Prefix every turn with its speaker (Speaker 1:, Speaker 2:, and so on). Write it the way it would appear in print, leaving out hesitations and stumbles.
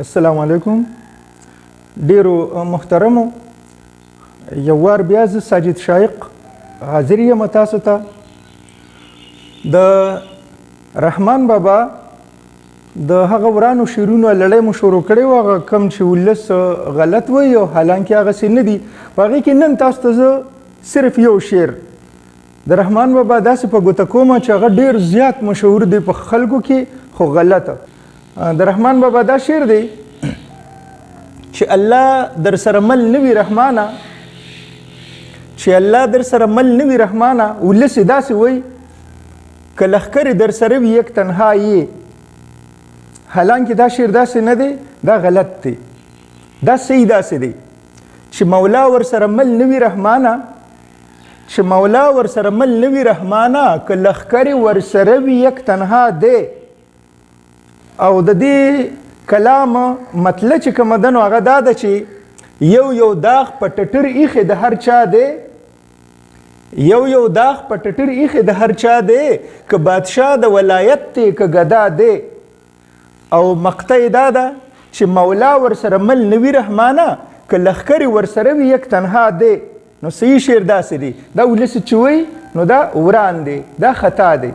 Speaker 1: السلام علیکم ډیرو محترمو، یو وار بیا زه ساجد شایق حاضر یم تاسو ته. د رحمان بابا د هغه ورانو شعرونو لړۍ مو شروع کړې وه، هغه کوم چې ولس غلط وایي او حالانکه هغسې نه دي. په هغې کې نن تاسو ته زه صرف یو شعر د رحمان بابا داسې په ګوته کوم چې هغه ډېر زیات مشهور دی په خلکو کې، خو غلطه. د رحمان بابا دا شعر دی چې الله در سره مل نه وي رحمانه، چې الله در سره مل نه وي رحمانه، ولس یې داسې وایي که لښکرې در سره وي یک تنها یې. حالانکه دا شعر داسې نه دی، دا غلط دی. دا صحیح داسې دی چې مولا ورسره مل نه وي رحمانه، چې مولا ورسره مل نه وي رحمانه، که لښکرې ورسره وي یک تنها دی. او د دې کلام مطلع چې کومه ده نو هغه دا ده چې یو یو داغ په ټټر ایښی د هر چا دی، یو یو داغ په ټټر ایښی د هر چا دی، که بادشاه د ولایت دی که ګدا دی. او مقطع یې دا ده چې مولا ورسره مل نه وي رحمانه، که لښکرې ورسره وي یک تنها دی. نو صحیح شعر داسې دی، دا ولس چې وایي نو دا وران دی، دا خطا دی.